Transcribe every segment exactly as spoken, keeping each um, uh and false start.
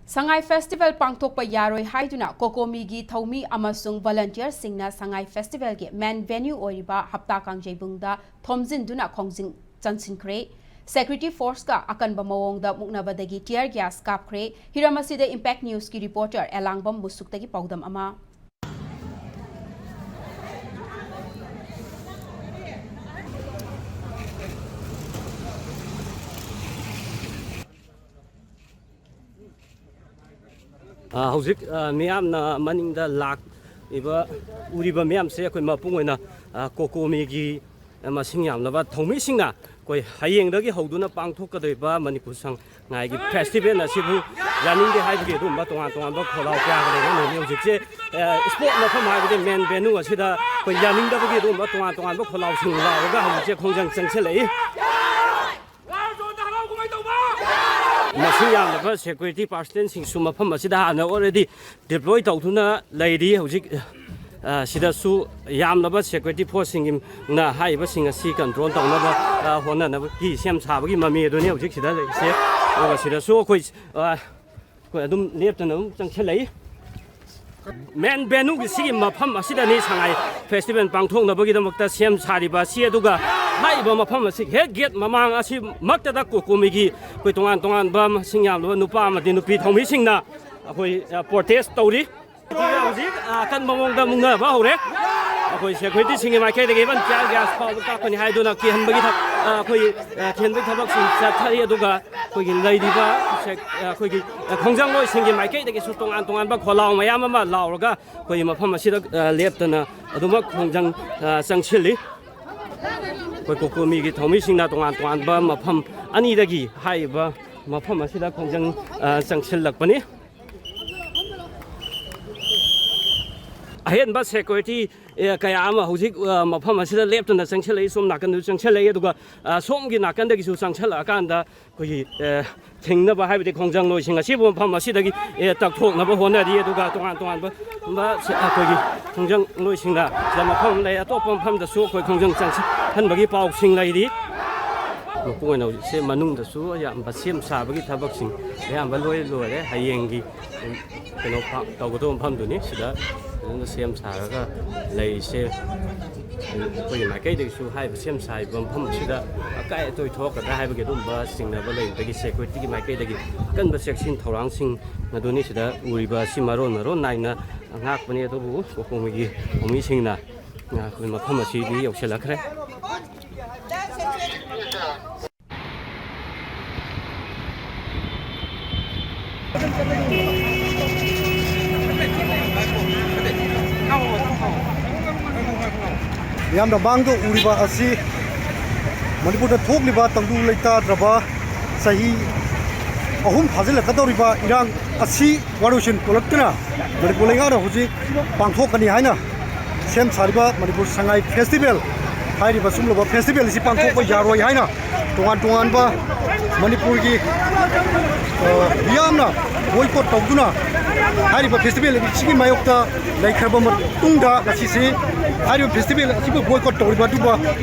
ꯁꯉꯥꯏ festival ꯄꯥꯡꯊꯣꯛꯄ ꯌꯥꯔꯣꯏ ꯍꯥꯏꯗꯨꯅ ꯀꯣꯀꯣꯃꯤꯒꯤ ꯊꯧꯃꯤ ꯑꯃꯁꯨꯡ ꯚꯣꯂꯟꯇꯤꯌꯔꯁꯤꯡꯅ ꯁꯉꯥꯏ ꯐꯦꯁꯇꯤꯚꯦꯜꯒꯤ ꯃꯦꯟ ꯚꯦꯅ꯭ꯌꯨ ꯑꯣꯏꯔꯤꯕ ꯍꯞꯇꯥ ꯀꯥꯡꯖꯩꯕꯨꯡꯗ ꯊꯣꯝꯖꯤꯟꯗꯨꯅ ꯈꯣꯡꯖꯪ ꯆꯪꯁꯤꯟꯈ꯭ꯔꯦ꯫ ꯁꯦꯀ꯭ꯌꯨꯔꯤꯇꯤ ꯐꯣꯔꯁꯀ ꯑꯀꯟꯕ ꯃꯑꯣꯡꯗ ꯃꯨꯛꯅꯕꯗꯒꯤ ꯇꯤꯌꯔ ꯒ꯭ꯌꯥꯁ ꯀꯥꯞꯈ꯭ꯔꯦ꯫ ꯍꯤꯔꯝ ꯑꯁꯤꯗ ꯏꯝꯄꯦꯛ ꯅ꯭ꯌꯨꯁꯀꯤ ꯔꯤꯄꯣꯔꯇꯔ ꯑꯦꯂꯥꯡꯕꯝ ꯃꯨꯁꯨꯛꯇꯒꯤ ꯄꯥꯎꯗꯝ ꯑꯃ꯫ ꯑ, ꯍꯧꯖꯤꯛ, ꯑ, ꯃꯤꯌꯥꯝꯅ ꯃꯅꯤꯡꯗ ꯂꯥꯛꯏꯕ, ꯎꯔꯤꯕ ꯃꯤꯌꯥꯝꯁꯦ ꯑꯩꯈꯣꯏ ꯃꯄꯨꯡ ꯑꯣꯏꯅ, ꯑ, ꯀꯣꯀꯣꯃꯤꯒꯤ, ꯑ, ꯃꯁꯤꯡ ꯌꯥꯝꯂꯕ ꯊꯧꯃꯤꯁꯤꯡꯅ ꯑꯩꯈꯣꯏ ꯍꯌꯦꯡꯗꯒꯤ ꯍꯧꯗꯨꯅ ꯄꯥꯡꯊꯣꯛꯀꯗꯧꯔꯤꯕ ꯃꯅꯤꯄꯨꯔ ꯁꯉꯥꯏꯒꯤ ꯐꯦꯁꯇꯤꯚꯦꯜ ꯑꯁꯤꯕꯨ ꯌꯥꯅꯤꯡꯗꯦ ꯍꯥꯏꯕꯒꯤ ꯑꯗꯨꯒꯨꯝꯕ ꯇꯣꯉꯥꯟ ꯇꯣꯉꯥꯟꯕ ꯈꯣꯜꯂꯥꯎ ꯀꯌꯥꯒ ꯂꯩꯅꯔꯤ꯫ ꯍꯧꯖꯤꯛꯁꯦ, ꯑ, ꯏꯁꯄꯣꯔꯠ ꯃꯐꯝ ꯍꯥꯏꯕꯗꯤ ꯃꯦꯟ ꯚꯦꯅ꯭ꯌꯨ ꯑꯁꯤꯗ ꯑꯩꯈꯣꯏ ꯌꯥꯅꯤꯡꯗꯕꯒꯤ ꯑꯗꯨꯒꯨꯝꯕ ꯇꯣꯉꯥꯟ ꯇꯣꯉꯥꯟꯕ ꯈꯣꯜꯂꯥꯎꯁꯤꯡ ꯂꯥꯎꯔꯒ ꯍꯧꯖꯤꯛꯁꯦ ꯈꯣꯡꯖꯪ ꯆꯪꯁꯤꯜꯂꯛꯏ꯫ ꯃꯁꯤꯡ ꯌꯥꯝꯂꯕ ꯁꯦꯀ꯭ꯌꯨꯔꯤꯇꯤ ꯄꯥꯔꯁꯅꯦꯜꯁꯤꯡꯁꯨ ꯃꯐꯝ ꯑꯁꯤꯗ ꯍꯥꯟꯅ ꯑꯣꯜꯔꯦꯗꯤ ꯗꯤꯄ꯭ꯂꯣꯏ ꯇꯧꯗꯨꯅ ꯂꯩꯔꯤ꯫ ꯍꯧꯖꯤꯛ, ꯑ, ꯁꯤꯗꯁꯨ ꯌꯥꯝꯂꯕ ꯁꯦꯀ꯭ꯌꯨꯔꯤꯇꯤ ꯐꯣꯔꯁꯁꯤꯡꯅ ꯍꯥꯏꯔꯤꯕꯁꯤꯡ ꯑꯁꯤ ꯀꯟꯇ꯭ꯔꯣꯜ ꯇꯧꯅꯕ, ꯑ, ꯍꯣꯠꯅꯅꯕꯒꯤ ꯁꯦꯝ ꯁꯥꯕꯒꯤ ꯃꯃꯤ ꯑꯗꯨꯅꯤ ꯍꯧꯖꯤꯛ ꯁꯤꯗ ꯂꯩꯔꯤꯁꯦ꯫ ꯑꯗꯨꯒ ꯁꯤꯗꯁꯨ ꯑꯩꯈꯣꯏ, ꯑ, ꯑꯩꯈꯣꯏ ꯑꯗꯨꯝ ꯂꯦꯞꯇꯅ ꯑꯗꯨꯝ ꯆꯪꯁꯤꯜꯂꯛꯏ꯫ ꯃꯦꯟ ꯚꯦꯅ꯭ꯌꯨꯒꯤ ꯁꯤꯒꯤ ꯃꯐꯝ ꯑꯁꯤꯗꯅꯤ ꯁꯉꯥꯏ ꯐꯦꯁꯇꯤꯚꯦꯜ ꯄꯥꯡꯊꯣꯛꯅꯕꯒꯤꯗꯃꯛꯇ ꯁꯦꯝ ꯁꯥꯔꯤꯕ ꯑꯁꯤ꯫ ꯑꯗꯨꯒ ꯍꯥꯏꯔꯤꯕ ꯃꯐꯝ ꯑꯁꯤ ꯍꯦꯛ ꯒꯦꯠ ꯃꯃꯥꯡ ꯑꯁꯤꯃꯛꯇꯗ ꯀꯣꯀꯣꯃꯤꯒꯤ ꯑꯩꯈꯣꯏ ꯇꯣꯉꯥꯟ ꯇꯣꯉꯥꯟꯕ ꯃꯁꯤꯡ ꯌꯥꯝꯂꯕ ꯅꯨꯄꯥ ꯑꯃꯗꯤ ꯅꯨꯄꯤ ꯊꯧꯃꯤꯁꯤꯡꯅ ꯑꯩꯈꯣꯏ, ꯑ, ꯄ꯭ꯔꯣꯇꯦꯁ ꯇꯧꯔꯤ꯫ ꯍꯧꯖꯤꯛ, ꯑ, ꯑꯀꯟꯕ ꯃꯑꯣꯡꯗ ꯃꯨꯛꯅꯕ ꯍꯧꯔꯦ꯫ ꯑꯩꯈꯣꯏ ꯁꯦꯀ꯭ꯌꯨꯔꯤꯇꯤꯁꯤꯡꯒꯤ ꯃꯥꯏꯀꯩꯗꯒꯤ ꯏꯚꯟ ꯇꯤꯌꯔ ꯒ꯭ꯌꯥꯁ ꯐꯥꯎꯕ ꯀꯥꯞꯀꯅꯤ ꯍꯥꯏꯗꯨꯅ ꯀꯤꯍꯟꯕꯒꯤ ꯊ-, ꯑ, ꯑꯩꯈꯣꯏ, ꯑ, ꯀꯤꯍꯟꯕꯒꯤ ꯊꯕꯛꯁꯤꯡ ꯆꯠꯊꯔꯤ꯫ ꯑꯗꯨꯒ ꯑꯩꯈꯣꯏꯒꯤ ꯂꯩꯔꯤꯕ ꯁꯦꯛ-, ꯑ, ꯑꯩꯈꯣꯏꯒꯤ, ꯑ, ꯈꯣꯡꯖꯪꯂꯣꯏꯁꯤꯡꯒꯤ ꯃꯥꯏꯀꯩꯗꯒꯤꯁꯨ ꯇꯣꯉꯥꯟ ꯇꯣꯉꯥꯟꯕ ꯈꯣꯜꯂꯥꯎ ꯃꯌꯥꯝ ꯑꯃ ꯂꯥꯎꯔꯒ ꯑꯩꯈꯣꯏꯒꯤ ꯃꯐꯝ ꯑꯁꯤꯗ, ꯑ, ꯂꯦꯞꯇꯅ ꯑꯗꯨꯃꯛ ꯈꯣꯡꯖꯪ, ꯑ, ꯆꯪꯁꯤꯜꯂꯤ꯫ ꯑꯩꯈꯣꯏ ꯀꯣꯀꯣꯃꯤꯒꯤ ꯊꯧꯃꯤꯁꯤꯡꯅ ꯇꯣꯉꯥꯟ ꯇꯣꯉꯥꯟꯕ ꯃꯐꯝ ꯑꯅꯤꯗꯒꯤ ꯍꯥꯏꯔꯤꯕ ꯃꯐꯝ ꯑꯁꯤꯗ ꯈꯣꯡꯖꯪ, ꯑ, ꯆꯪꯁꯤꯜꯂꯛꯄꯅꯤ꯫ ꯑꯍꯦꯟꯕ ꯁꯦꯀ꯭ꯌꯨꯔꯤꯇꯤ, ꯑꯦ, ꯀꯌꯥ ꯑꯃ ꯍꯧꯖꯤꯛ, ꯑ, ꯃꯐꯝ ꯑꯁꯤꯗ ꯂꯦꯞꯇꯅ ꯆꯪꯁꯤꯜꯂꯛꯏ, ꯁꯣꯝ ꯅꯥꯀꯟꯗꯁꯨ ꯆꯪꯁꯤꯜꯂꯛꯏ, ꯑꯗꯨꯒ, ꯑ, ꯁꯣꯝꯒꯤ ꯅꯥꯀꯟꯗꯒꯤꯁꯨ ꯆꯪꯁꯤꯜꯂꯛꯑꯀꯥꯟꯗ ꯑꯩꯈꯣꯏꯒꯤ, ꯑꯦ, ꯊꯤꯡꯅꯕ ꯍꯥꯏꯕꯗꯤ ꯈꯣꯡꯖꯪꯂꯣꯏꯁꯤꯡ ꯑꯁꯤꯕꯨ ꯃꯐꯝ ꯑꯁꯤꯗꯒꯤ, ꯑꯦ, ꯇꯛꯊꯣꯛꯅꯕ ꯍꯣꯠꯅꯔꯤ꯫ ꯑꯗꯨꯒ ꯇꯣꯉꯥꯟ ꯇꯣꯉꯥꯟꯕ, ꯕ, ꯁꯦ-, ꯑꯩꯈꯣꯏꯒꯤ ꯈꯣꯡꯖꯪꯂꯣꯏꯁꯤꯡꯅ ꯁꯤꯗ ꯃꯐꯝ ꯑꯃ ꯂꯩ, ꯑꯇꯣꯞꯄ ꯃꯐꯝꯗꯁꯨ ꯑꯩꯈꯣꯏ ꯈꯣꯡꯖꯪ ꯆꯪꯁꯤꯟꯍꯟꯕꯒꯤ ꯄꯥꯎꯁꯤꯡ ꯂꯩꯔꯤ꯫ ꯃꯄꯨꯡ ꯑꯣꯏꯅ ꯍꯧꯖꯤꯛꯁꯦ ꯃꯅꯨꯡꯗꯁꯨ ꯑꯌꯥꯝꯕ ꯁꯦꯝ ꯁꯥꯕꯒꯤ ꯊꯕꯛꯁꯤꯡ ꯑꯌꯥꯝꯕ ꯂꯣꯏ ꯂꯣꯏꯔꯦ꯫ ꯍꯌꯦꯡꯒꯤ ꯀꯩꯅꯣ ꯐꯥ-, ꯇꯧꯒꯗꯧꯕ ꯃꯐꯝꯗꯨꯅꯤ꯫ ꯁꯤꯗ ꯐꯖꯅ ꯁꯦꯝ ꯁꯥꯔꯒ ꯂꯩꯔꯤꯁꯦ꯫ ꯑꯩꯈꯣꯏꯒꯤ ꯃꯥꯏꯀꯩꯗꯒꯤꯁꯨ ꯍꯥꯏꯔꯤꯕ ꯁꯦꯝ ꯁꯥꯔꯤꯕ ꯃꯐꯝ ꯑꯁꯤꯗ ꯑꯀꯥꯏ ꯑꯇꯣꯏ ꯊꯣꯛꯂꯛꯀꯗ꯭ꯔꯥ ꯍꯥꯏꯕꯒꯤ ꯑꯗꯨꯝꯕ ꯆꯤꯡꯅꯕ ꯂꯩꯕꯗꯒꯤ ꯁꯦꯀ꯭ꯌꯨꯔꯤꯇꯤꯒꯤ ꯃꯥꯏꯀꯩꯗꯒꯤ ꯑꯀꯟꯕ ꯆꯦꯛꯁꯤꯟ ꯊꯧꯔꯥꯡꯁꯤꯡ ꯑꯗꯨꯅꯤ꯫ ꯁꯤꯗ ꯎꯔꯤꯕ ꯑꯁꯤ ꯃꯔꯣꯟ ꯃꯔꯣꯟ ꯅꯥꯏꯅ ꯉꯥꯛꯄꯅꯤ꯫ ꯑꯗꯨꯕꯨ ꯀꯣꯀꯣꯃꯤꯒꯤ ꯊꯧꯃꯤꯁꯤꯡꯅ ꯑꯩꯈꯣꯏ ꯃꯐꯝ ꯑꯁꯤꯗꯤ ꯌꯧꯁꯤꯜꯂꯛꯈ꯭ꯔꯦ꯫ ꯃꯤꯌꯥꯝꯅ ꯃꯥꯡꯗ ꯎꯔꯤꯕ ꯑꯁꯤ ꯃꯅꯤꯄꯨꯔꯗ ꯊꯣꯛꯂꯤꯕ ꯇꯪꯗꯨ ꯂꯩꯇꯥꯗ꯭ꯔꯕ ꯆꯍꯤ ꯑꯍꯨꯝ ꯐꯥꯖꯤꯜꯂꯛꯀꯗꯧꯔꯤꯕ ꯏꯔꯥꯡ ꯑꯁꯤ ꯋꯥꯔꯣꯏꯁꯤꯟ ꯄꯨꯔꯛꯇꯨꯅ ꯃꯅꯤꯄꯨꯔ ꯂꯩꯉꯥꯛꯅ ꯍꯧꯖꯤꯛ ꯄꯥꯡꯊꯣꯛꯀꯅꯤ ꯍꯥꯏꯅ ꯁꯦꯝ ꯁꯥꯔꯤꯕ ꯃꯅꯤꯄꯨꯔ ꯁꯉꯥꯏ ꯐꯦꯁꯇꯤꯚꯦꯜ ꯍꯥꯏꯔꯤꯕ ꯁꯨꯝꯂꯕ ꯐꯦꯁꯇꯤꯚꯦꯜ ꯑꯁꯤ ꯄꯥꯡꯊꯣꯛꯄ ꯌꯥꯔꯣꯏ ꯍꯥꯏꯅ ꯇꯣꯉꯥꯟ ꯇꯣꯉꯥꯟꯕ ꯃꯅꯤꯄꯨꯔꯒꯤ, ꯑ, ꯃꯤꯌꯥꯝꯅ ꯕꯣꯏꯀꯣꯠ ꯇꯧꯗꯨꯅ ꯍꯥꯏꯔꯤꯕ ꯐꯦꯁꯇꯤꯚꯦꯜ ꯑꯁꯤꯒꯤ ꯃꯥꯌꯣꯛꯇ ꯂꯩꯈ꯭ꯔꯕ ꯃꯇꯨꯡꯗ ꯉꯁꯤꯁꯤ ꯍꯥꯏꯔꯤꯕ ꯐꯦꯁꯇꯤꯚꯦꯜ ꯑꯁꯤꯕꯨ ꯕꯣꯏꯀꯣꯠ ꯇꯧꯔꯤꯕ ꯑꯗꯨꯒ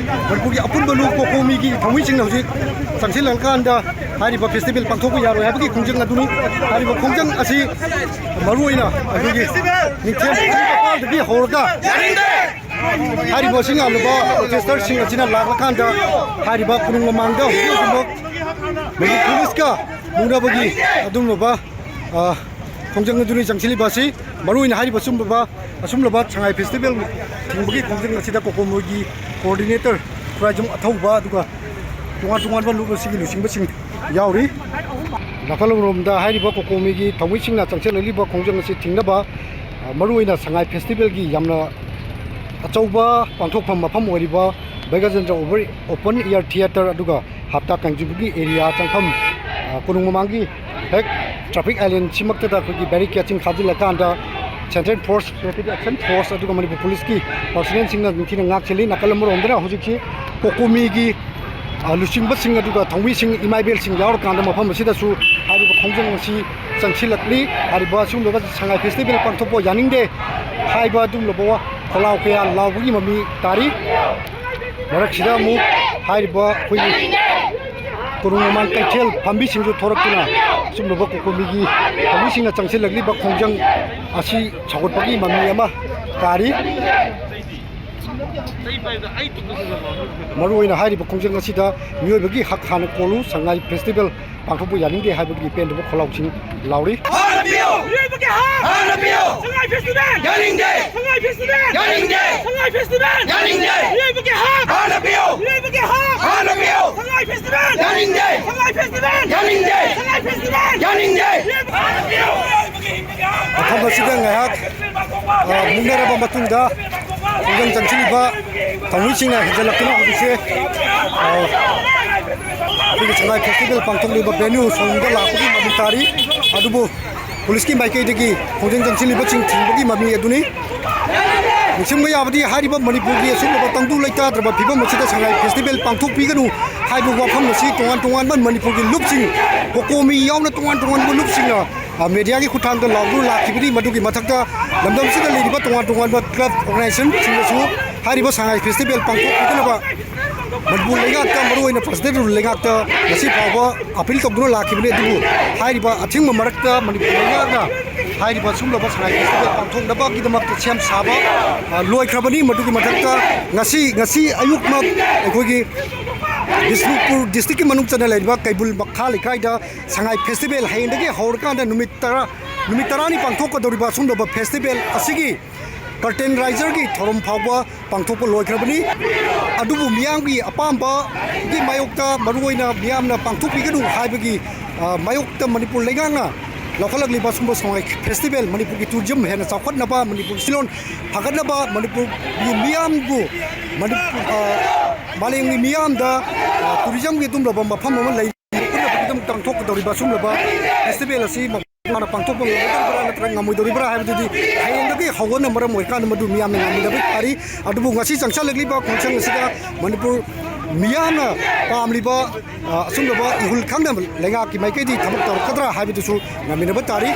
ꯃꯅꯤꯄꯨꯔꯒꯤ ꯑꯄꯨꯟꯕ ꯂꯨꯞ ꯀꯣꯀꯣꯃꯤꯒꯤ ꯊꯧꯃꯤꯁꯤꯡꯅ ꯍꯧꯖꯤꯛ ꯆꯪꯁꯤꯜꯂꯀꯥꯟꯗ ꯍꯥꯏꯔꯤꯕ ꯐꯦꯁꯇꯤꯚꯦꯜ ꯄꯥꯡꯊꯣꯛꯄ ꯌꯥꯔꯣꯏ ꯍꯥꯏꯕꯒꯤ ꯈꯣꯡꯖꯪ ꯑꯗꯨꯅꯤ꯫ ꯍꯥꯏꯔꯤꯕ ꯈꯣꯡꯖꯪ ꯑꯁꯤ ꯃꯔꯨꯑꯣꯏꯅ ꯑꯩꯈꯣꯏꯒꯤ ꯅꯤꯡꯊꯦꯝ ꯏꯝꯐꯥꯜꯗꯒꯤ ꯍꯧꯔꯒ ꯍꯥꯏꯔꯤꯕ ꯃꯁꯤꯡ ꯌꯥꯝꯂꯕ ꯄ꯭ꯔꯣꯇꯦꯁꯇꯔꯁꯤꯡ ꯑꯁꯤꯅ ꯂꯥꯛꯂꯀꯥꯟꯗ ꯍꯥꯏꯔꯤꯕ ꯀꯣꯅꯨꯡ ꯃꯃꯥꯡꯗ ꯍꯧꯖꯤꯛ ꯍꯧꯖꯤꯛꯃꯛ ꯃꯅꯤꯄꯨꯔ ꯄꯨꯂꯤꯁꯀ ꯃꯨꯛꯅꯕꯒꯤ ꯑꯗꯨꯒꯨꯝꯂꯕ, ꯑ, ꯈꯣꯡꯖꯪ ꯑꯗꯨꯅꯤ ꯆꯪꯁꯤꯜꯂꯤꯕ ꯑꯁꯤ꯫ ꯃꯔꯨꯑꯣꯏꯅ ꯍꯥꯏꯔꯤꯕ ꯁꯨꯝꯕ ꯑꯁꯨꯝꯂꯕ ꯁꯉꯥꯏ ꯐꯦꯁꯇꯤꯚꯦꯜ ꯊꯤꯡꯕꯒꯤ ꯈꯣꯡꯖꯪ ꯑꯁꯤꯗ ꯀꯣꯀꯣꯃꯣꯒꯤ ꯀꯣꯑꯣꯔꯗꯤꯅꯦꯇꯔ ꯈꯨꯔꯥꯏꯖꯝ ꯑꯊꯧꯕ ꯑꯗꯨꯒ ꯇꯣꯉꯥꯟ ꯇꯣꯉꯥꯟꯕ ꯂꯨꯞ ꯑꯁꯤꯒꯤ ꯂꯨꯆꯤꯡꯕꯁꯤꯡ ꯌꯥꯎꯔꯤ꯫ ꯅꯥꯀꯜ ꯑꯃꯔꯣꯝꯗ ꯍꯥꯏꯔꯤꯕ ꯀꯣꯀꯣꯃꯤꯒꯤ ꯊꯧꯃꯤꯁꯤꯡꯅ ꯆꯪꯁꯤꯜꯂꯛꯂꯤꯕ ꯈꯣꯡꯖꯪ ꯑꯁꯤ ꯊꯤꯡꯅꯕ, ꯑ, ꯃꯔꯨꯑꯣꯏꯅ ꯁꯉꯥꯏ ꯐꯦꯁꯇꯤꯚꯦꯜꯒꯤ ꯌꯥꯝꯅ ꯑꯆꯧꯕ ꯄꯥꯡꯊꯣꯛꯐꯝ ꯃꯐꯝ ꯑꯣꯏꯔꯤꯕ ꯚꯩꯒ꯭ꯌꯥꯆꯟꯗ꯭ꯔ ꯑꯣꯚꯔ ꯑꯣꯄꯟ ꯏꯌꯥꯔ ꯊꯤꯌꯦꯇꯔ ꯑꯗꯨꯒ ꯍꯞꯇꯥ ꯀꯥꯡꯖꯩꯕꯨꯡꯒꯤ ꯑꯦꯔꯤꯌꯥ ꯆꯪꯐꯝ, ꯑ, ꯀꯣꯅꯨꯡ ꯃꯃꯥꯡꯒꯤ ꯍꯦꯛ ꯇ꯭ꯔꯥꯐꯤꯛ ꯑꯥꯏꯂꯦꯟ ꯁꯤꯃꯛꯇꯗ ꯑꯩꯈꯣꯏꯒꯤ ꯕꯦꯔꯤꯀꯦꯗꯁꯤꯡ ꯈꯥꯖꯤꯜꯂꯀꯥꯟꯗ Central Force, Rapid Action Force ꯑꯗꯨꯒ ꯃꯅꯤꯄꯨꯔ ꯄꯨꯂꯤꯁꯀꯤ ꯄꯥꯔꯁꯣꯅꯦꯜꯁꯤꯡꯅ ꯅꯤꯡꯊꯤꯅ ꯉꯥꯛ ꯁꯦꯜꯂꯤ꯫ ꯅꯥꯀꯜ ꯑꯃꯔꯣꯝꯗꯅ ꯍꯧꯖꯤꯛꯁꯤ ꯀꯣꯀꯣꯃꯤꯒꯤ, ꯑ, ꯂꯨꯆꯤꯡꯕꯁꯤꯡ ꯑꯗꯨꯒ ꯊꯧꯃꯤꯁꯤꯡ, ꯏꯃꯥ ꯏꯕꯦꯜꯁꯤꯡ ꯌꯥꯎꯔꯀꯥꯟꯗ ꯃꯐꯝ ꯑꯁꯤꯗꯁꯨ ꯍꯥꯏꯔꯤꯕ ꯈꯣꯡꯖꯪ ꯑꯁꯤ ꯆꯪꯁꯤꯜꯂꯛꯂꯤ꯫ ꯍꯥꯏꯔꯤꯕ ꯑꯁꯤꯒꯨꯝꯂꯕ ꯁꯉꯥꯏ ꯐꯦꯁꯇꯤꯚꯦꯜ ꯄꯥꯡꯊꯣꯛꯄ ꯌꯥꯅꯤꯡꯗꯦ ꯍꯥꯏꯕ ꯑꯗꯨꯒꯨꯝꯂꯕ ꯈꯣꯜꯂꯥꯎ ꯀꯌꯥ ꯂꯥꯎꯕꯒꯤ ꯃꯃꯤ ꯇꯥꯔꯤ꯫ ꯃꯔꯛꯁꯤꯗ ꯑꯃꯨꯛ ꯍꯥꯏꯔꯤꯕ ꯑꯩꯈꯣꯏꯒꯤ ꯀꯣꯅꯨꯡ ꯃꯃꯥꯡ ꯀꯩꯊꯦꯜ ꯐꯝꯕꯤꯁꯤꯡꯁꯨ ꯊꯣꯔꯛꯇꯨꯅ ꯑꯆꯨꯝꯂꯕ ꯀꯣꯀꯣꯃꯤꯒꯤ ꯐꯝꯕꯤꯁꯤꯡꯅ ꯆꯪꯁꯤꯜꯂꯛꯂꯤꯕ ꯈꯣꯡꯖꯪ ꯑꯁꯤ ꯁꯧꯒꯠꯄꯒꯤ ꯃꯃꯤ ꯑꯃ ꯇꯥꯔꯤ꯫ ꯃꯔꯨꯑꯣꯏꯅ ꯍꯥꯏꯔꯤꯕ ꯈꯣꯡꯖꯪ ꯑꯁꯤꯗ ꯃꯤꯑꯣꯏꯕꯒꯤ ꯍꯛ ꯍꯥꯟꯅ ꯀꯣꯜꯂꯨ, ꯁꯉꯥꯏ ꯐꯦꯁꯇꯤꯚꯦꯜ ꯄꯥꯡꯊꯣꯛꯄ ꯌꯥꯅꯤꯡꯗꯦ ꯍꯥꯏꯕꯒꯤ ꯄꯦꯟꯗꯕ ꯈꯣꯜꯂꯥꯎꯁꯤꯡ ꯂꯥꯎꯔꯤ꯫ ꯍꯥꯟꯅ ꯄꯤꯌꯨ! ꯃꯤꯑꯣꯏꯕꯒꯤ ꯍꯛ! ꯍꯥꯟꯅ ꯄꯤꯌꯨ! ꯁꯉꯥꯏ ꯐꯦꯁꯇꯤꯚꯦꯜ! ꯌꯥꯅꯤꯡꯗꯦ! ꯁꯉꯥꯏ ꯐꯦꯁꯇꯤꯚꯦꯜ! ꯌꯥꯅꯤꯡꯗꯦ! ꯁꯉꯥꯏ ꯐꯦꯁꯇꯤꯚꯦꯜ! ꯌꯥꯅꯤꯡꯗꯦ! ꯃꯤꯑꯣꯏꯕꯒꯤ ꯍꯛ! ꯍꯥꯟꯅ ꯄꯤꯌꯨ! ꯃꯤꯑꯣꯏꯕꯒꯤ ꯍꯛ! ꯍꯥꯟꯅ ꯄꯤꯌꯨ! ꯁꯉꯥꯏ ꯐꯦꯁꯇꯤꯚꯦꯜ! ꯌꯥꯅꯤꯡꯗꯦ! ꯁꯉꯥꯏ ꯐꯦꯁꯇꯤꯚꯦꯜ! ꯌꯥꯅꯤꯡꯗꯦ! ꯁꯉꯥꯏ ꯐꯦꯁꯇꯤꯚꯦꯜ! ꯌꯥꯅꯤꯡꯗꯦ! ꯍꯥꯟꯅ ꯄꯤꯌꯨ! ꯃꯤꯑꯣꯏꯕꯒꯤ ꯍꯤꯡꯕꯒꯤ ꯍꯛ! ꯃꯐꯝ ꯑꯁꯤꯗ ꯉꯥꯏꯍꯥꯛ, ꯑ, ꯃꯨꯛꯅꯔꯕ ꯃꯇꯨꯡꯗ ꯈꯣꯡꯖꯪ ꯆꯪꯁꯤꯜꯂꯤꯕ ꯊꯧꯃꯤꯁꯤꯡꯅ ꯍꯦꯟꯖꯜꯂꯛꯇꯨꯅ ꯍꯧꯖꯤꯛꯁꯦ, ꯑ, ꯑꯩꯈꯣꯏꯒꯤ ꯁꯉꯥꯏ ꯐꯦꯁꯇꯤꯚꯦꯜ ꯄꯥꯡꯊꯣꯛꯂꯤꯕ ꯚꯦꯅ꯭ꯌꯨ ꯁꯣꯝꯗ ꯂꯥꯛꯄꯒꯤ ꯃꯃꯤ ꯇꯥꯔꯤ꯫ ꯑꯗꯨꯕꯨ ꯄꯨꯂꯤꯁꯀꯤ ꯃꯥꯏꯀꯩꯗꯒꯤ ꯈꯣꯡꯖꯪ ꯆꯪꯁꯤꯜꯂꯤꯕꯁꯤꯡ ꯊꯤꯡꯕꯒꯤ ꯃꯃꯤ ꯑꯗꯨꯅꯤ꯫ ꯅꯤꯡꯁꯤꯡꯕ ꯌꯥꯕꯗꯤ, ꯍꯥꯏꯔꯤꯕ ꯃꯅꯤꯄꯨꯔꯒꯤ ꯑꯁꯤꯒꯨꯝꯂꯕ ꯇꯪꯗꯨ ꯂꯩꯇꯥꯗ꯭ꯔꯕ ꯐꯤꯕꯝ ꯑꯁꯤꯗ ꯁꯉꯥꯏ ꯐꯦꯁꯇꯤꯚꯦꯜ ꯄꯥꯡꯊꯣꯛꯄꯤꯒꯅꯨ ꯍꯥꯏꯕ ꯋꯥꯐꯝ ꯑꯁꯤ ꯇꯣꯉꯥꯟ ꯇꯣꯉꯥꯟꯕ ꯃꯅꯤꯄꯨꯔꯒꯤ ꯂꯨꯞꯁꯤꯡ, ꯀꯣꯀꯣꯃꯤ ꯌꯥꯎꯅ ꯇꯣꯉꯥꯟ ꯇꯣꯉꯥꯟꯕ ꯂꯨꯞꯁꯤꯡꯅ, ꯑ, ꯃꯦꯗꯤꯌꯥꯒꯤ ꯈꯨꯠꯊꯥꯡꯗ ꯂꯥꯎꯗꯨꯅ ꯂꯥꯛꯈꯤꯕꯅꯤ꯫ ꯃꯗꯨꯒꯤ ꯃꯊꯛꯇ ꯂꯝꯗꯝꯁꯤꯗ ꯂꯩꯔꯤꯕ ꯇꯣꯉꯥꯟ ꯇꯣꯉꯥꯟꯕ ꯀ꯭ꯂꯕ ꯑꯣꯔꯒꯅꯥꯏꯖꯦꯁꯟꯁꯤꯡꯅꯁꯨ ꯍꯥꯏꯔꯤꯕ ꯁꯉꯥꯏ ꯐꯦꯁꯇꯤꯚꯦꯜ ꯄꯥꯡꯊꯣꯛꯄꯤꯗꯅꯕ ꯃꯅꯤꯄꯨꯔ ꯂꯩꯉꯥꯛꯇ, ꯃꯔꯨꯑꯣꯏꯅ ꯄ꯭ꯔꯁꯤꯗꯦꯟ ꯔꯨꯜ ꯂꯩꯉꯥꯛꯇ ꯉꯁꯤ ꯐꯥꯎꯕ ꯑꯄꯤꯜ ꯇꯧꯗꯨꯅ ꯂꯥꯛꯈꯤꯕꯅꯤ꯫ ꯑꯗꯨꯕꯨ ꯍꯥꯏꯔꯤꯕ ꯑꯊꯤꯡꯕ ꯃꯔꯛꯇ ꯃꯅꯤꯄꯨꯔ ꯂꯩꯉꯥꯛꯅ ꯍꯥꯏꯔꯤꯕ ꯁꯨꯝꯂꯕ ꯁꯉꯥꯏ ꯐꯦꯁꯇꯤꯚꯦꯜ ꯄꯥꯡꯊꯣꯛꯅꯕꯒꯤꯗꯃꯛꯇ ꯁꯦꯝ ꯁꯥꯕ, ꯑ, ꯂꯣꯏꯈ꯭ꯔꯕꯅꯤ꯫ ꯃꯗꯨꯒꯤ ꯃꯊꯛꯇ ꯉꯁꯤ, ꯉꯁꯤ ꯑꯌꯨꯛꯃꯛ ꯑꯩꯈꯣꯏꯒꯤ ꯕꯤꯁꯅꯨꯄꯨꯔ ꯗꯤꯁꯇ꯭ꯔꯤꯛꯀꯤ ꯃꯅꯨꯡ ꯆꯟꯅ ꯂꯩꯔꯤꯕ ꯀꯩꯕꯨꯜ ꯃꯈꯥ ꯂꯩꯀꯥꯏꯗ ꯁꯉꯥꯏ ꯐꯦꯁꯇꯤꯚꯦꯜ ꯍꯌꯦꯡꯗꯒꯤ ꯍꯧꯔꯀꯥꯟꯗ ꯅꯨꯃꯤꯠ ꯇꯔꯥ, ꯅꯨꯃꯤꯠ ꯇꯔꯥꯅꯤ ꯄꯥꯡꯊꯣꯛꯀꯗꯧꯔꯤꯕ ꯑꯁꯨꯝꯂꯕ ꯐꯦꯁꯇꯤꯚꯦꯜ ꯑꯁꯤꯒꯤ ꯀꯔꯇꯦꯟ ꯔꯥꯏꯖꯔꯒꯤ ꯊꯧꯔꯝ ꯐꯥꯎꯕ ꯄꯥꯡꯊꯣꯛꯄ ꯂꯣꯏꯈ꯭ꯔꯕꯅꯤ꯫ ꯑꯗꯨꯕꯨ ꯃꯤꯌꯥꯝꯒꯤ ꯑꯄꯥꯝꯕꯒꯤ ꯃꯥꯌꯣꯛꯇ, ꯃꯔꯨꯑꯣꯏꯅ ꯃꯤꯌꯥꯝꯅ ꯄꯥꯡꯊꯣꯛꯄꯤꯒꯅꯨ ꯍꯥꯏꯕꯒꯤ, ꯑ, ꯃꯥꯌꯣꯛꯇ ꯃꯅꯤꯄꯨꯔ ꯂꯩꯉꯥꯛꯅ ꯂꯧꯈꯠꯂꯛꯂꯤꯕ ꯁꯨꯝꯕ ꯁꯉꯥꯏ ꯐꯦꯁꯇꯤꯚꯦꯜ, ꯃꯅꯤꯄꯨꯔꯒꯤ ꯇꯨꯔꯤꯖꯝ ꯍꯦꯟꯅ ꯆꯥꯎꯈꯠꯅꯕ, ꯃꯅꯤꯄꯨꯔꯒꯤ ꯁꯤꯂꯣꯟ ꯐꯒꯠꯅꯕ, ꯃꯅꯤꯄꯨꯔꯒꯤ ꯃꯤꯌꯥꯝꯕꯨ ꯃꯅꯤꯄꯨꯔ, ꯑ, ꯃꯥꯂꯦꯝꯒꯤ ꯃꯤꯌꯥꯝꯗ, ꯑ, ꯇꯨꯔꯤꯖꯝꯒꯤ ꯑꯗꯨꯝꯂꯕ ꯃꯐꯝ ꯑꯃ ꯂꯩ꯫ ꯄꯨꯝꯅꯃꯛꯀꯤꯗꯃꯛ ꯄꯥꯡꯊꯣꯛꯀꯗꯧꯔꯤꯕ ꯑꯁꯨꯝꯂꯕ ꯐꯦꯁꯇꯤꯚꯦꯜ ꯑꯁꯤ ꯃꯥꯅ ꯄꯥꯡꯊꯣꯛꯄ ꯉꯝꯒꯗꯧꯔꯤꯕ꯭ꯔꯥ ꯅꯠꯇ꯭ꯔꯒ ꯉꯝꯃꯣꯏꯗꯧꯔꯤꯕ꯭ꯔꯥ ꯍꯥꯏꯕꯗꯨꯗꯤ ꯍꯌꯦꯡꯗꯒꯤ ꯍꯧꯕꯅ ꯃꯔꯝ ꯑꯣꯏꯔꯀꯥꯟꯗ ꯃꯗꯨ ꯃꯤꯌꯥꯝꯅ ꯉꯥꯏꯃꯤꯟꯅꯕ ꯇꯥꯔꯤ꯫ ꯑꯗꯨꯕꯨ ꯉꯁꯤ ꯆꯪꯁꯜꯂꯛꯂꯤꯕ ꯈꯣꯡꯖꯪ ꯑꯁꯤꯗ ꯃꯅꯤꯄꯨꯔ ꯃꯤꯌꯥꯝꯅ ꯄꯥꯝꯂꯤꯕ, ꯑ, ꯑꯁꯨꯝꯂꯕ ꯏꯍꯨꯜ ꯈꯪꯅ ꯂꯩꯉꯥꯛꯀꯤ ꯃꯥꯏꯀꯩꯗꯒꯤ ꯊꯕꯛ ꯇꯧꯔꯛꯀꯗ꯭ꯔꯥ ꯍꯥꯏꯕꯗꯨꯁꯨ ꯉꯥꯏꯃꯤꯟꯅꯕ ꯇꯥꯔꯤ꯫